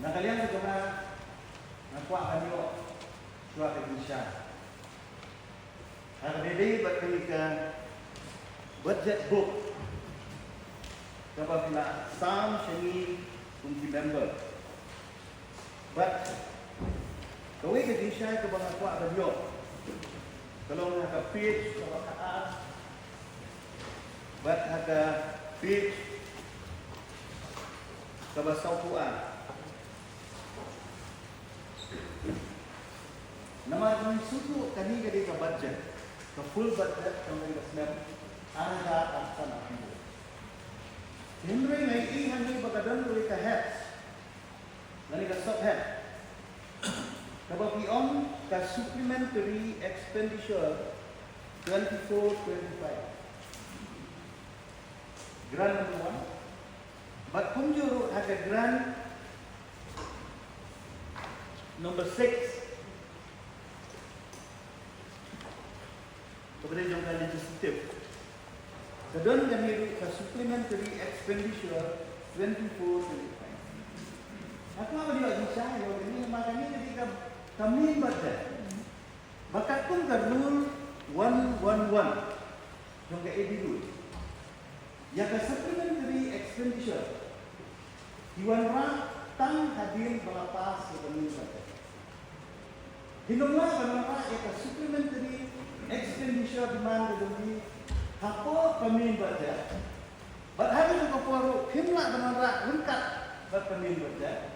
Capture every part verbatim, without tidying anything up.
Na ka liang ka jong nga, nga kwah ban ïoh shuwa ka jingshai ha ka dei dei bad kane ka budget book kaba phi la sam sha ngi kum ki member. Bad kawei ka jingshai kaba nga kwah ban ïoh ka long ha ka page kaba khatar bad ha ka page kaba sawphew ar. Namar ngi sngewthuh kane ka dei ka budget, ka full budget ka dei ka snem ar hajar arphew san arphew. Hynrei nga ïohi hangne ba ka don kawei ka head lane ka sub head kaba phi ong ka supplementary expenditure twenty-four twenty-five. Grant number one. Bad kumjuh ruh ha ka grant number six. Kaba dei jong ka legislative. Ka don kane ruh ka supplementary expenditure twenty-four twenty-five. Nga kwah ban ïoh jingshai ïa kane namar kane ka dei ka, ka main budget. Ba katkum ka rule one one one jong ka A D rule, ïa ka supplementary expenditure ki wanrah tang hadien ba la pass ïa ka main budget. Phin ym lah ban wanrah ïa ka supplementary expenditure demand ka jong ngi hapoh ka main budget. Bad ha kane ka por ruh phim lah ban wanrah ryngkat bad ka main budget.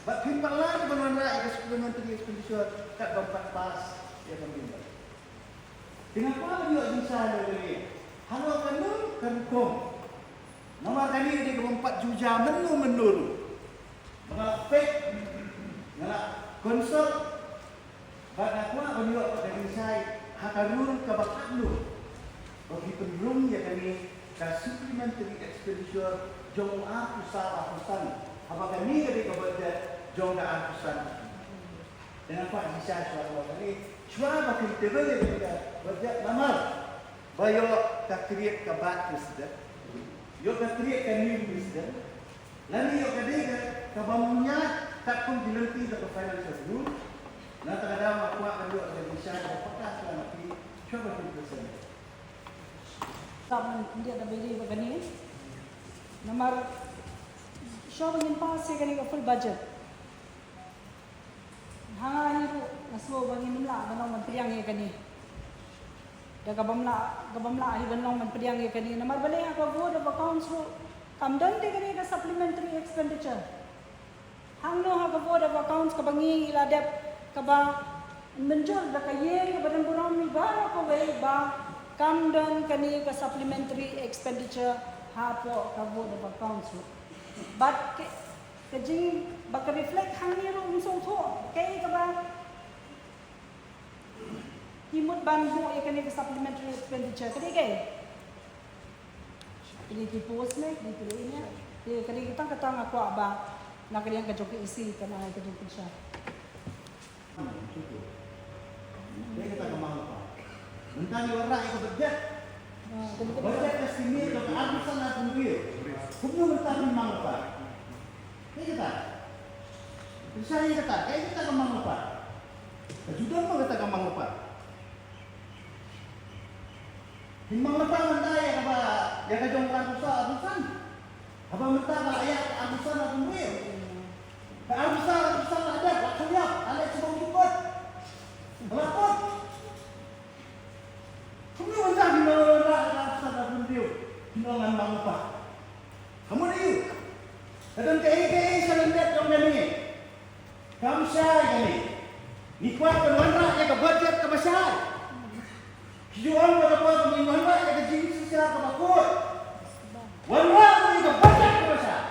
Bad phim pat lah ban wanrah ïa ka supplementary expenditure kat ban pat pass ïa ka main budget. Te nga kwah ban ïoh jingshai ïa kane. Halor kano ka rukom. Namar kane ka dei kaba ym pat ju jia mynno mynno ruh. Ba nga la peit, nga la consult, bad nga kwah ban ïoh ka jingshai ha ka rule kaba katno ba phi pynrung ïa kane ka supplementary expenditure jong u arphew saw arphew san, haba kane ka dei ka budget jong ka arphew san. Te nga kwah jingshai shuwa shuwa kane, shuwa ba phin table ïa kane ka budget namar ba ïoh ka create ka bad precedent, ïoh ka create ka new precedent, lane ïoh ka dei ka, kaba ym ïaid katkum ki lynti jong ka financial rule. Na kata ka daw nga kwah ban ïoh ka jingshai kaba paka shuwa na phi, shuwa ba phin present. Sa man khyndiat da bai dei ba kane. Namar shuwa ba ngin pass ïa kane ka full budget. Ha nga hi ruh nga sngew ba ngin ym lah ban long ban pdiang ïa kane. Da ka bym lah, ka bym lah hi ban long ban pdiang ïa kane. Namar balei ha ka vote of accounts ruh kam don te kane ka supplementary expenditure. Hangno ha ka vote of accounts kaba ngi la dep kaba mynjur da ka ïing kaba don burom hi baroh kawei ba kam don kane ka supplementary expenditure hapoh ka vote of accounts ruh. Bad ke Ka jing ba ka reflect hangne ruh ym sngewthuh kaei kaba ki mut ban buh ïa kane ka supplementary expenditure. Ka dei kaei? Ka dei ki post ne, ka dei ki lei ne. Te ka dei kata kata nga kwah ba na ka liang ka jong ka E C kan ai ka jingpynshai. Dei kata ka mang lypa. Mynta ngi wanrah ïa ka budget. Budget estimate jong ka arphew san arphew hynriew. Kumno mynta ngi mang lypa? Dei kata. Pynshai ïa kata, dei kata ka mang lypa. Ka ju don ma kata ka mang lypa. Phin mang lypa mynta ïa kaba, ïa ka jong ka arphew saw arphew san. Haba mynta ba la ïaid arphew san arphew hynriew. Ka arphew san arphew san la dep, la khylliap, la leit sha bong jukut. La kut. Kumno mynta phin ong ba arphew san arphew hynriew phin ong ngan mang lypa? Ka mut aïu? Ka don kaei kaei sha lyndet jong kane. Kam shai kane. Ngi kwah ban wanrah ïa ka budget kaba shai. Ki ju ong ba ka por ba ngin wanrah ïa ka jingshisha kaba khuid. Wanrah ïa ka budget kaba shai.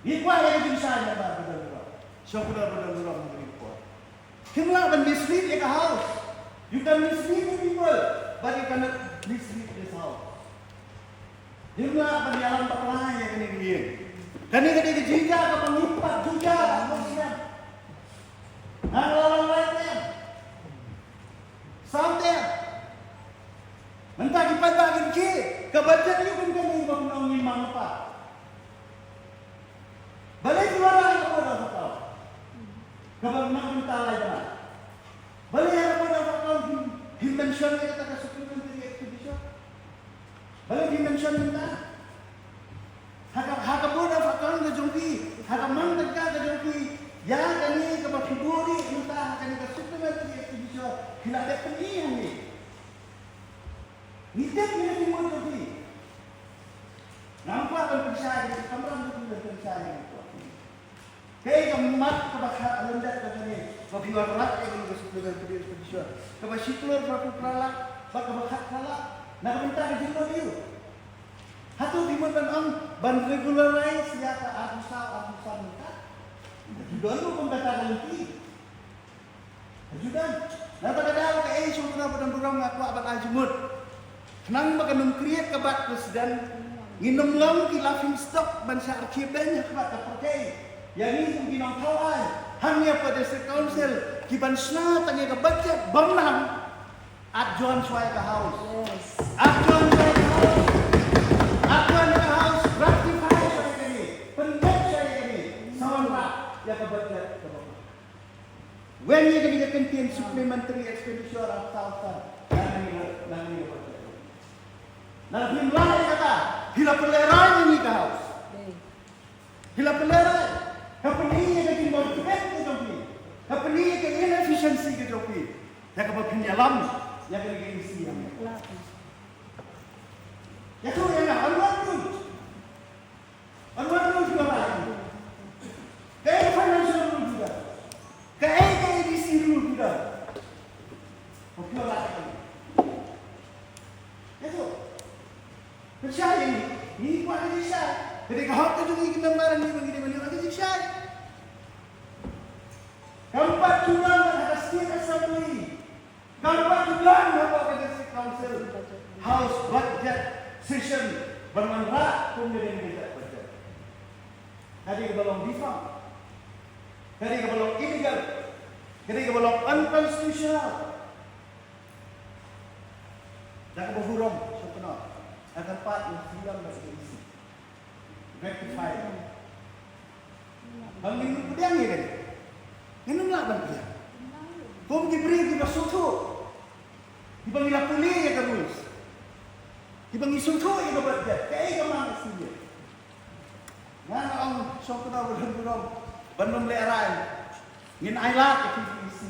Ngi kwah ïa ka jingshai na ba ba don ba. Sha ba don ba don ba don. Kim lah ban mislead ïa ka House. You can mislead the people, but you cannot mislead this House. Kim lah ban ïalam bakla ïa kane ka ïing. Kane ka dei ka jingjia kaba ngi pat ju jia ha ka House. Ngan la wan lai te. Sam te. Mynta ki paidbah kin khie, ka budget ïa kin kane ba kin ong ngin mang lypa. Kaba na ka bynta lai bnai. Balei ha ka Board of Account phi, phi mention ïa kata ka supplementary expenditure? Balei phi mention mynta? Ha ka, ha ka Board of Account ka jong phi, ha ka mang tyngka ka jong phi, ïa kane kaba phi buh ri mynta ha kane ka supplementary expenditure, phi la dep pyni hangne. Ngi tip ïa ka jingmut jong phi. Ngam kwah ban pynshai, ka kamram jong phi ban pynshai, ngam kwah. Kaei ka mat kaba khat lyndet ka jong ngi ba phi wanrah ïa kane ka supplementary expenditure kaba shi klur phra phew phra lak bad kaba khat phra lak na ka bynta ka jingmut aïu? Hato phi mut ban ong ban regularize ïa ka arphew saw arphew san mynta? Don ruh kum kata ka lynti. Ju don. Na kata ka daw kaei Sohtnor bad Donburom nga kwah ban ai jingmut. Khnang ba kan ym create ka bad precedent, ngin ym long ki laughing stock ban shah archive beiñ ha kaba ka pyrthei ïa ngi kum ki nongthaw aiñ hangne ha District Council, ki ban shna tang ïa ka budget bym nang. At John Swai ka House. Yes. At John Swai ka House. At John ka House. Ratify Swai ka ni. Pynbeit Swai ka ni. Sa wanrah ïa ka budget ka ba. Wen ïa kane ka kyntien supplementary expenditure of thousand. Nang ni, nang ni. Nang phim lah ïa kata. Phi la pynlehrain ïa ngi ka House. Phi la pynlehrain. Ka pyni ïa ka jingmut ka jong phi. Ka pyni ïa ka inefficiency ka jong phi. Ïa kaba phin ïalam ïa kane ka E C ïa. Ïathuh ïa nga, on what rule? On what rule phi ïalam? Kaei ka financial rule phi don? Kaei ka A D C rule phi don? Phi ïalam. Ïathuh. Pynshai ïa ngi, ngi kwah ka jingshai. Ka dei ka hok ka jong ngi ki member, ngi ba ngi dei ban ïoh ka jingshai. Kam pat ju don ha ka State Assembly. Kam pat ju don hapoh ka District Council House budget session ban wanrah kum ka dei ka budget. Ka dei kaba long defunct. Ka dei kaba long illegal. Ka dei kaba long unconstitutional. Da kaba burom, Sohtnor. Ka kyrpad ïa u Freedom da ka E C. Rectify. Ba ngin ym pdiang ïa kane. Ngin ym lah ban pdiang. Kum ki briew kiba sngewthuh. Kiba ngi la pule ïa ka rules. Kiba ngi sngewthuh ïa ka budget. Kaei ka mang ka senior. Nga nga ong Sohtnor ba don burom ban ym lehrain. Ngin ailad ïa ka P P E C,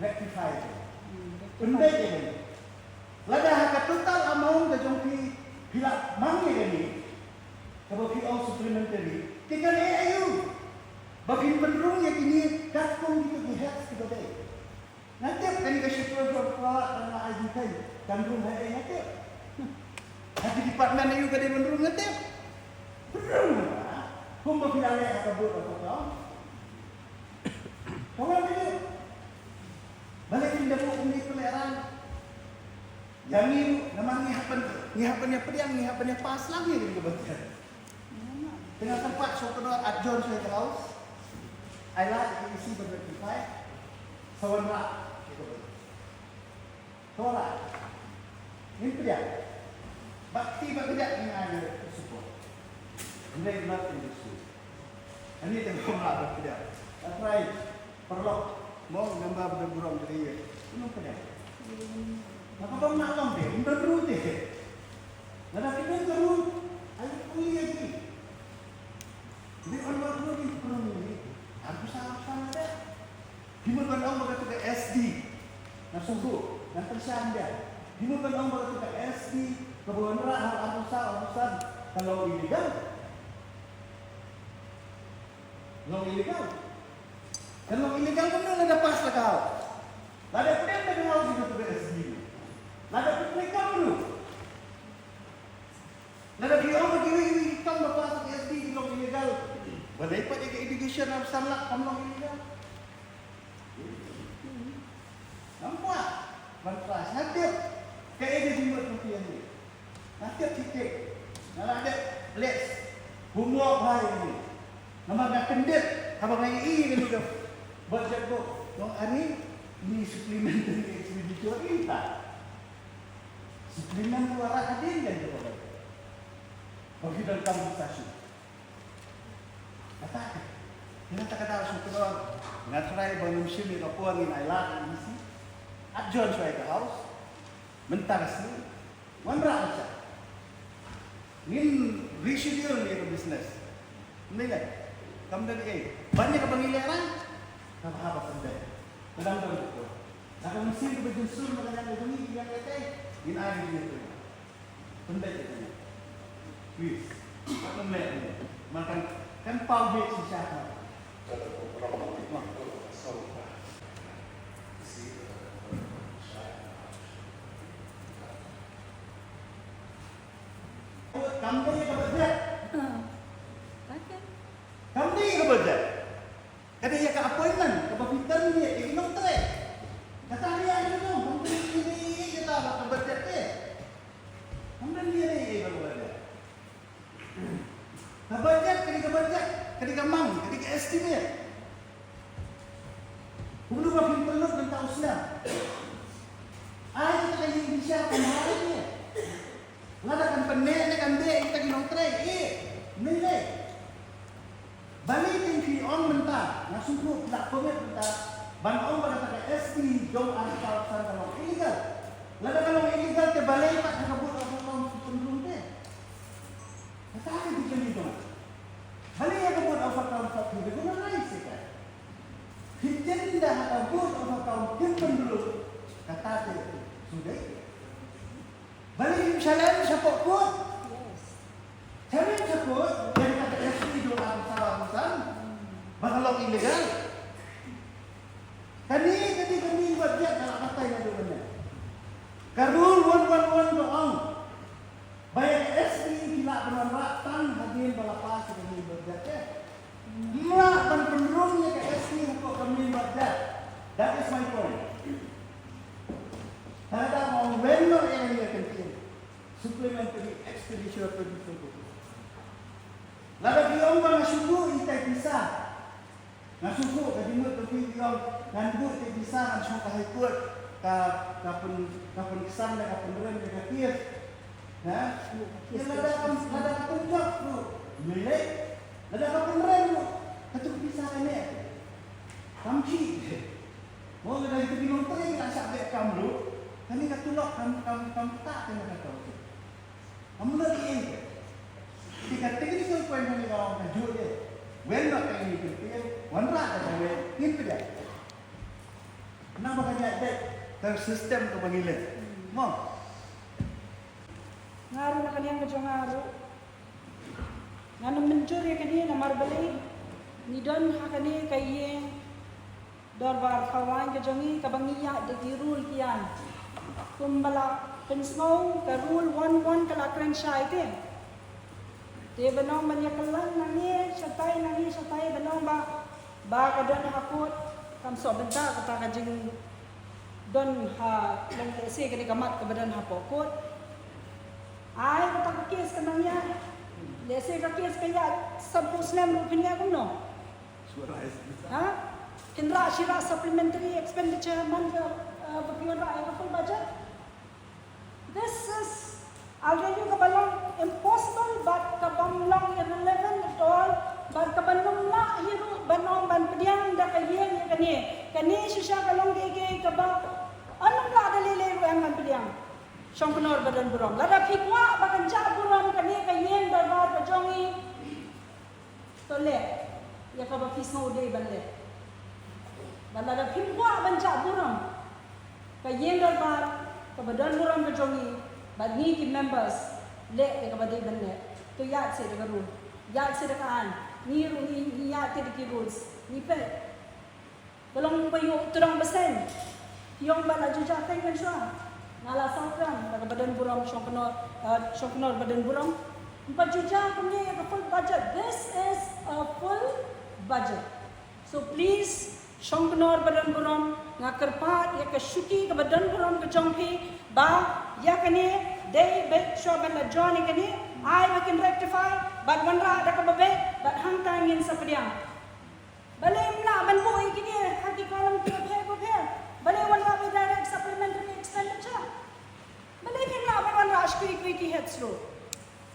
rectify. Pynbeit ïa kane. Lada ha ka total amount ka jong phi, phi la mang ïa kane, kaba phi ong supplementary, te kan eh aïu ba phin pynrung ïa kine katkum kito ki heads kiba dei. Nga tip kane ka shi klur phra phew phra lak ka nga ai jingkheiñ kan rung ha ei, nga tip. Ha ki department aïu ka dei ban rung, nga tip. Rung ha kumba phi la leh ha ka vote of account. Ka wan aïu? Balei phin da buh kumne pynlehrain? Ïa ngi ruh namar ngi hap ban, ngi hap ban ïa pdiang, ngi hap ban ïa pass lang ïa kane ka budget. Te nga kyrpad Sohtnor at John Swai ka House. Ailad ïa ka E C ban rectify. Sa wanrah ïa ka budget. Sa wanrah. Ngin pdiang. Bad kti bad kjat ngin ai ïa ka support. Hynrei not in this way. Ani te ngam lah ban pdiang. Nga try. Paralok, mo, member ba don burom da ka ïa. Kumno ka dei? Naba bym lah long te, ym don ruh te. Lada ki don ka ruh, ai pule ïa ki. Dei on what rule ki pynrung ïa ki. Arphew saw arphew san lada. Phi mut ban ong ba katu ka S D. Nga sngewthuh, nga pyrshang ïa. Phi mut ban ong ba katu ka S D kaba wanrah ha arphew saw arphew san ka long illegal. Long illegal. Kan long illegal kumno lada pass da ka House? Lada pynrung da ka House ïa katu ka S D. Lada pynrung kumno? Lada phi ong ba kiwei kiwei ki kam ba pass da ka S D ki long illegal. Balei pat ïa ka education arphew san lak kam long illegal? Namar ban pass, nga tip kaei ka jingmut jong phi hangne. Nga tip thik thik. Nga la dep leh homework bha ïa kane. Namar nga kyndit haba nga ïohi ïa kane ka budget book. Nga ong, are, ini supplementary expenditure ita. Supplement tu arah hadien kan tu. Bagi dalam kamu station. Kata ke. Nga ta ka daw shu kdor, nga try ba ngim shim ïa ka por ngin ai lad ïa ka E C. At John shuwa ïa ka house. Mynta ka sngi. Wanrah ka shah. Ngin reschedule ïa ka business. Mynta kam don ei. Ban ïa kaba ngi leh rang. Kaba haba kam don. Ka dang don ka por. Lada ka mynsiem kaba jynsur na ka liang ka jong ngi, ka liang ka tei. Ngin ai ka jingïathuh. Pynbeit ïa kane. Please. Wat nym leh ïa kane. Ma kan, kan paw beit shisha ha. Kam dei ka budget. Ah, okay. Kam dei ka budget. Ka dei ïa ka appointment kaba phi turn ïa ki nongtrei. Kata dei ïa ki nong, kam dei ïa ki, ïa kata ba ka budget te. Kam dei ïa ki, ïa ka budget. Ka budget, ka dei ka budget, ka dei ka mang, ka dei ka estimate. Kumno ba phin pynlut mynta u snem. Ai kata ka ïing bishar ka mar ïa. Lada kan pyneh ne kan dei ïa kita ki nongtrei, eh, mynta. Balei te phi ong mynta, nga sngewthuh phi la commit mynta, ban ong ba kata ka S T jong arphew san ka long illegal. Lada ka long illegal te balei pat ha ka Board of Accounts pynrung te. Kata ka dei ka jong. Balei ha ka Board of Accounts pat pynrung, phi regularize ïa ka. Phi jen da ha ka Board of Accounts pynrung, kata te shu dei. Balei phim challenge shapoh court? Yes. Challenge shapoh court, ïa kata ka S T jong arphew san, arphew san. Ba ka long illegal. Kane, kane, kane, budget ka la batai naduh mynne. Ka rule one one one ka ong ba ïa ka S T ki lah ban wanrah tang hadien ba la pass ïa kane ka budget te. Ym lah ban pynrung ïa ka S T hapoh ka main budget. That is my point. Lada ong wen noh ïa kane ka kyntien. Supplementary expenditure twenty twenty-two. Lada ki ong ba nga shu buh itai pisa. Nga shu buh, ka jingmut ka phi ki ong ngan buh itai pisa, ngan shong ka High Court, ka, ka pyn, ka pynksan da ka pynrem da ka case. Ha? Ïa lada ka, lada ka pynjop ruh. Ym lei. Lada ka pynrem ruh. Katu ka pisa kane. Kam shi. Mo lada kita ki nongtrei ki la shah beh kam ruh. Kane ka tulop kam, kam, kam ktah kane ka tulop. Kam mut ïa. Te ka technical point kane ka ong ka jur ïa. Wen ba ka ïa ka ïa. Wanrah ka wen. Ngin pynjah. Nang ba ka ïa beh. Ka system ka ba ngi leh. Mo. Nga ruh na ka liang ka jong nga ruh. Ngan ym mynjur ïa kane namar balei ngi don ha kane ka ïing dorbar kawei ka jong ngi kaba ngi ïaid da ki rule ki aiñ. Kumba la pynsngew ka rule one one ka la kren shai te. Te ban ong ban ïa kyllon nangne shatai nangne shatai ban ong ba Ba ka don ha court, kam sop bynta kata ka jingdon ha long lehse ka dei ka mat kaba don hapoh court. Ai kata ka case ka nang ïaid. Lehse ka case ka ïaid samphew snem ruh phin ïaid kumno? Ha? Phin rah shi rah supplementary expenditure man ka, uh, ba phi wanrah ïa ka full budget. This is, I'll tell you, kaba long impossible, but kaba long irrelevant at all, but kaba long lah hi ruh ban ong ban pdiang da ka ïing ïa kane. Kane shisha ka long kaei kaei kaba ym lah da lei lei ruh ban pdiang. Shongknor ba don burom. Lada phi kwah ba kan jah burom kane ka ïing dorbar ka jong ngi. To leh ïa kaba phi sngew dei ban leh. Bad lada phim kwah ban jah burom ka ïing dorbar kaba don burom ka jong ngi bad ngi ki members, leh ïa kaba dei ban leh. To ïaid seh da ka rule, ïaid seh da ka aiñ. Ngi ruh ngi, ngi ïaid seh da ki rules. Ngi peit Ka long ba ïoh tyrong bseiñ. Ki ong ba la ju jah teng mynshuwa. Nga la saw kren da kaba don burom Shongknor, eh, Shongknor ba don burom. Ym pat ju jah kumne ïa ka full budget. This is a full budget. So please, Shongknor ba don burom, nga kyrpad ïa ka shuki kaba don burom ka jong phi ba ïa kane dei beit shuwa ban la join ïa kane, ai ba kin rectify bad wanrah da kaba beit bad hangta ngin sa pdiang. Balei ym lah ban buh ïa kine ha ki column kiba pher ba pher? Balei wanrah ïa direct supplementary expenditure? Balei phim lah ban wanrah sha kiwei kiwei ki heads ruh?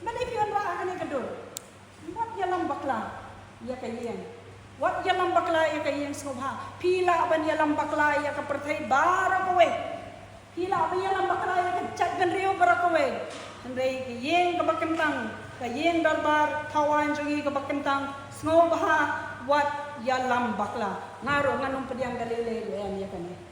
Balei phi wanrah ha kane ka dur? Wat ïalam bakla ïa ka ïing. Wat ïalam bakla ïa ka ïing sngewbha. Phi lah ban ïalam bakla ïa ka pyrthei baroh kawei. Phi lah ban ïalam bakla ïa ka jaitbynriew baroh kawei. Hynrei ka ïing kaba kyntang, ka ïing dorbar thaw aiñ jong ngi kaba kyntang, sngewbha wat ïalam bakla. Nga ruh ngan ym pdiang da lei lei ruh ïa kane.